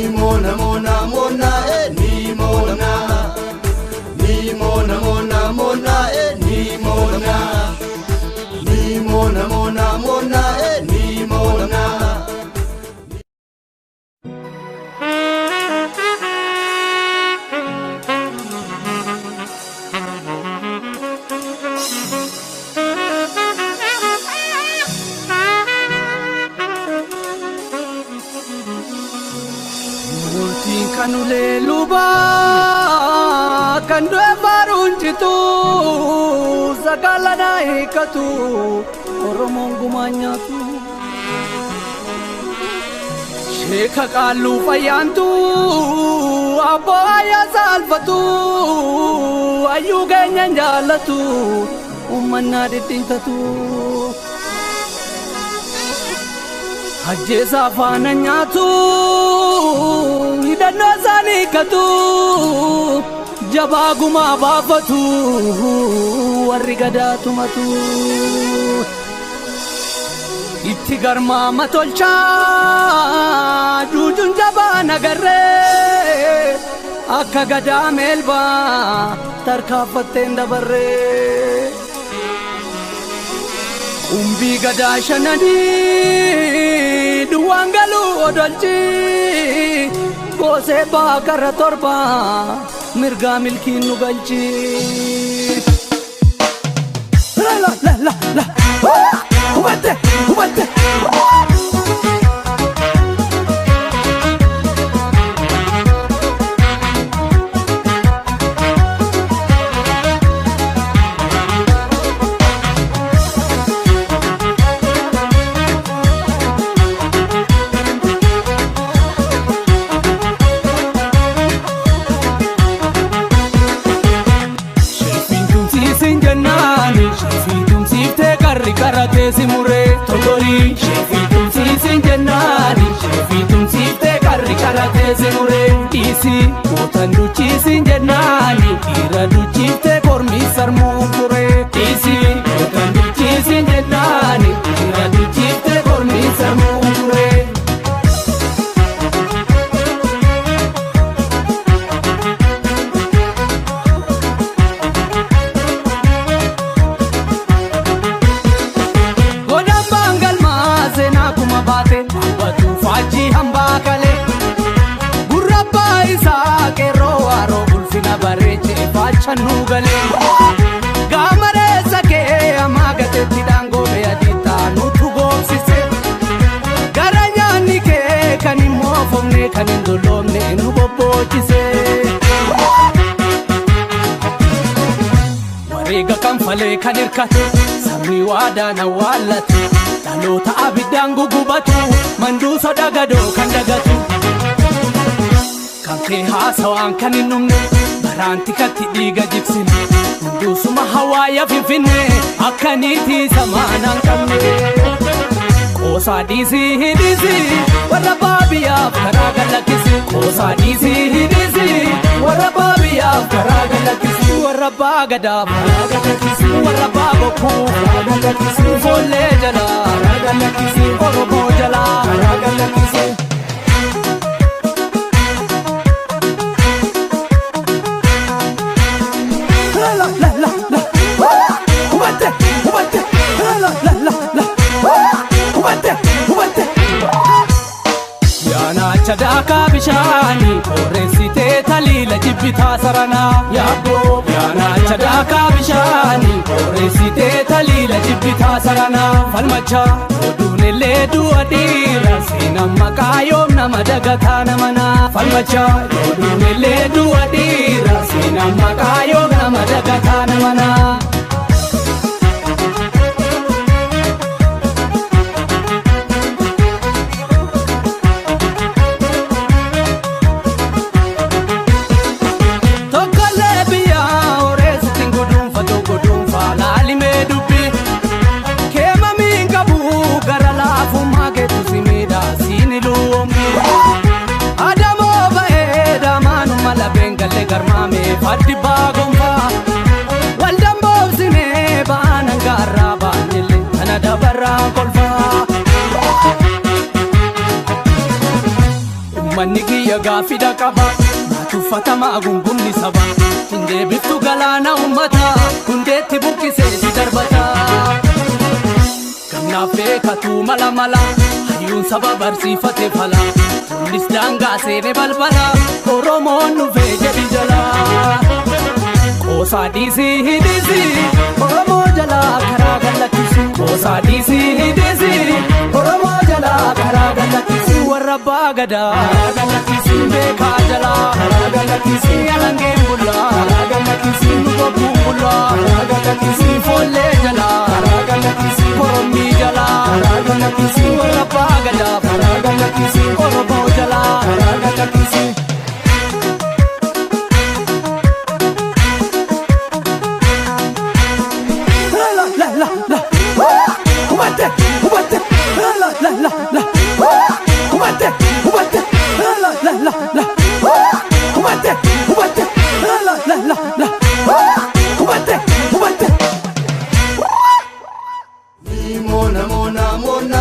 Ni mona mona mona e ni mona. Ni mona mona mona e ni mona. Ni mona mona mona e ni mona. Kanule luba kandwe barunjitu sakala naikatu oromongu manyatu shekha kalu fayantu aboya salfatu ayuga nyanjalatu ummanna ditintatu ajjeesa faana nyaatu hidhannoo isaanii hiikkatu jabaa gumaa baafatu warri gadaa tumatu itti garmaama tolchaa juujuun jabaa nagarree akka gadaa meelbaa tarkaanfatteen dabarree. Umbii gadaa shananii duwwaan galuu odolchi goosee baakara torba mirgaa milkiin nu galchi. La la la la hubatte hubatte. Simure togori shefi tumsiisin jennaani shefi tumsiifte karri karate simure dhiisi gootan duchiisin jennaani dhiira duchiifte kormi sarmuu ture dhiisi gootan duchiisin jennaani dhiira duchiifte kormi sarmuu ture. Fachannu galee gaamareessa kee ammaa gateetti dhaangoo adii taanutu goomsise gara nyaanni kee kan hin moofamne kan hin dulloomne nu bobbochise. Wareega kanfalee kan hirkate sabni waadaan awwaallate dhaloota abiddaan gugubatu manduusa dagadoo kan dagatu kan kee haasawaan kan hin dhumne. Baraanti katti dhiiga jigsine hunduusuma hawaaya finfinne akka niitii samaanaan qabne. Qoosaa dhiisii hidhiisii warra baabiyyaaf karaa galakkisi. Qoosaa dhiisii hidhiisii warra baabiyyaaf karaa galakkisi. Warra baagadaaf karaa galakkisi. Warra baabokkuu karaa galakkisi. Foollee jalaa karaa galakkisi. Oromoo jalaa karaa galakkisi. La la la la hubatte hubatte la la la la hubatte hubatte yaana chadaka bishaani oreessitee taliila jibbitaa saranaa yaaboo yaana chadaka bishaani oreessitee taliila jibbitaa saranaa falmacha oduunillee du'a dhiira seenaan maqaa yoom nama dagataa namanaa falmacha oduunillee du'a dhiira seenaan maqaa yoom nama dagataa namanaa. Garmaame faddi baagonfa waldaan boobsine baanaan gaarraa baanillee kana dabarraa kolfa. Uummanni kiyya gaafida qaba. Tuffatamaa gungumni saba. Hin deebiftu galaana uummataa. Hundeetti buqqisee si darbata. Gamnaaf beekatu mala mala. Hayyuun saba barsiifate fala. Lollis daangaa seene balbala. Oromoon dhufee jedhi jala. Qoosaa dhiisii hidhiisii Oromoo jalaa karaa gallakkisu. Qoosaa dhiisii hidhiisii Oromoo jalaa karaa gallakkisu. Warra abbaa gadaa karaa gallakkisu. Beekaa jalaa karaa gallakkisu. Alangeen bullaa karaa gallakkisu. Lubabbuun bullaa karaa gallakkisu. Foollee jalaa karaa gallakkisu. Korommii jalaa karaa gallakkisu. Warra abbaa gadaa karaa gallakkisu. Oromoo jalaa karaa gallakkisu. La la la la. Hubatte hubatte. La la la la. Hubatte hubatte. La la la la. Hubatte hubatte. La la la la. Hubatte hubatte. Ni mona mona mona.